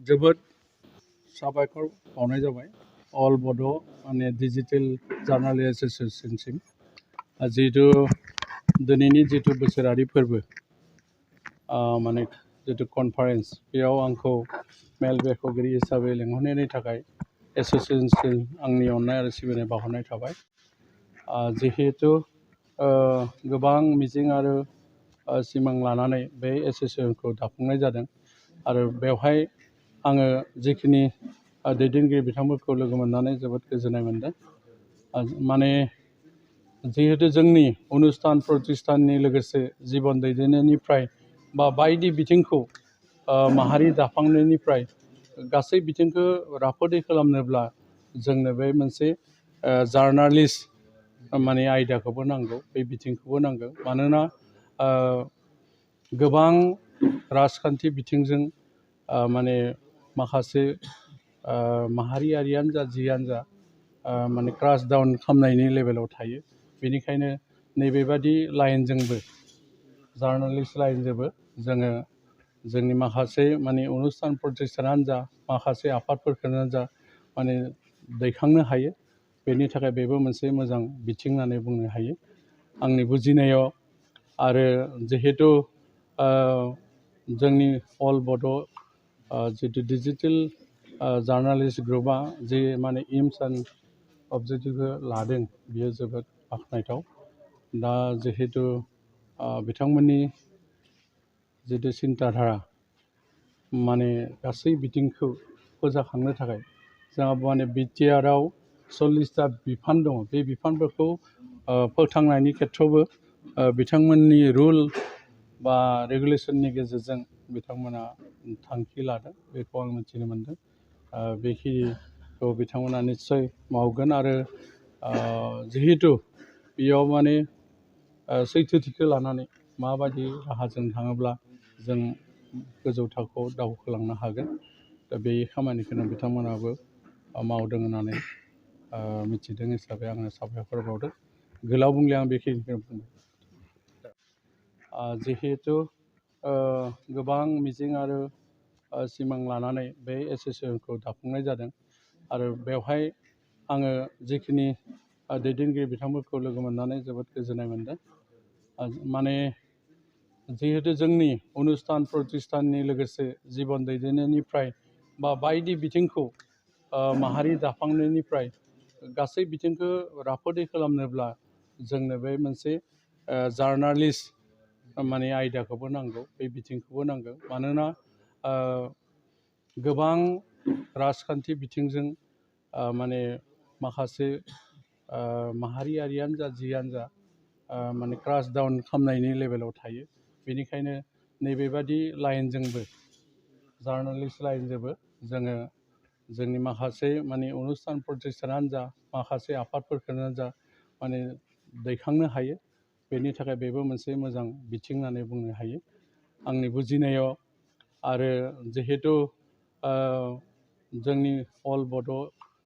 जोबोद साबायखर बावनाय जाबाय अल बड' माने डिजिटेल जार्नाल एस'सिएशनसिम जिहेतु दिनैनि जितु बोसोरारि फोरबो माने जितु कनफारेन्स बेयाव आंखौ मेल बेखेवगिरि हिसाबै लेंहरनायनि थाखाय एस'सिएशनसिम आंनि अननाय आरो सिबिनाय बावहरनाय थाबाय जिहेतु गोबां मिजिं आरो सिमां लानानै बे एस'सिएशनखौ दाफुंनाय जादों आरो बेवहाय आङो जिखिनि दैदेनगिरि बिथांमोनखौ लोगो मोननानै जोबोद गोजोननाय मोनदों माने जिहेतु जोंनि अनुस्थान प्रतिष्ठाननि लोगोसे जिबन दैदेननायनिफ्राय बा बायदि बिथिंखौ माहारि दाफांनायनिफ्राय गासै बिथिंखौ राफोदै खालामनोब्ला जोंनो बे मोनसे जार्नालिस्ट माने आयदाखौबो नांगौ बे बिथिंखौबो नांगौ मानोना गोबां राजखान्थि बिथिंजों माने माखासे माहारियारियानो जा जियानो जा माने क्रास डाउन खालामनायनि लेभेलाव थायो बेनिखायनो नैबेबादि लाइनजोंबो जार्नालिस्ट लाइनजोंबो जोङो जोंनि माखासे माने अनुस्थान प्रतिष्ठानानो जा माखासे आफादफोरखौनो जा माने दैखांनो हायो बेनि थाखाय बेबो मोनसे मोजां बिथिं होननानै बुंनो हायो आंनि बुजिनायाव आरो जिहेतु जोंनि अल बड' जितु डिजिटेल जार्नालिस्ट ग्रुपआ जे माने एम्स एन्ड अबजेक्टिभखौ लादों बियो जोबोद बाख्नायथाव दा जिहेतु बिथांमोननि जितु सिन्ताधारा माने गासै बिथिंखौ फोजाखांनो थाखाय जोंहा माने बिटिआरआव 40टा बिफान दङ बे बिफानफोरखौ फोथांनायनि खेथ्रआवबो बिथांमोननि रुल बा रेगुलेसननि गेजेरजों बिथांमोना थांखि लादों बेखौ आं मिथिनो मोनदों बेखिनिखौ बिथांमोना निस्सय मावगोन आरो जिहेतु बेयाव माने सैथोथिखौ लानानै माबायदि राहाजों थाङोब्ला जों गोजौ थाखोआव दावखोलांनो हागोन दा बे खामानिखौनो बिथांमोनाबो मावदों होननानै मिथिदों हिसाबै आङो साबायखर बावदों गोलाव बुंले आं बेखिनिखौनो बुंदों जिहेतु गोबां मिजिं आरो सिमां लानानै बे एस'सिएशनखौ दाफुंनाय जादों आरो बेवहाय आङो जिखिनि दैदेनगिरि बिथांमोनखौ लोगो मोननानै जोबोद गोजोननाय मोनदों माने जिहेतु जोंनि अनुस्थान प्रतिष्ठाननि लोगोसे जिबन दैदेननायनिफ्राय बा बायदि बिथिंखौ माहारि दाफांनायनिफ्राय गासै बिथिंखौ राफोदै खालामनोब्ला जोंनो बे मोनसे जार्नालिस्ट माने आयदाखौबो नांगौ बे बिथिंखौबो नांगौ मानोना गोबां राजखान्थि बिथिंजों माने माखासे माहारियारियानो जा जियानो जा माने क्रास डाउन खालामनायनि लेभेलाव थायो बेनिखायनो नैबेबादि लाइनजोंबो जार्नालिस्ट लाइनजोंबो जोङो जोंनि माखासे माने अनुस्थान प्रतिष्ठानानो जा माखासे आफादफोरखौनो जा माने दैखांनो हायो बेनि थाखाय बेबो मोनसे मोजां बिथिं होननानै बुंनो हायो आंनि बुजिनायाव आरो जिहेतु जोंनि अल बड'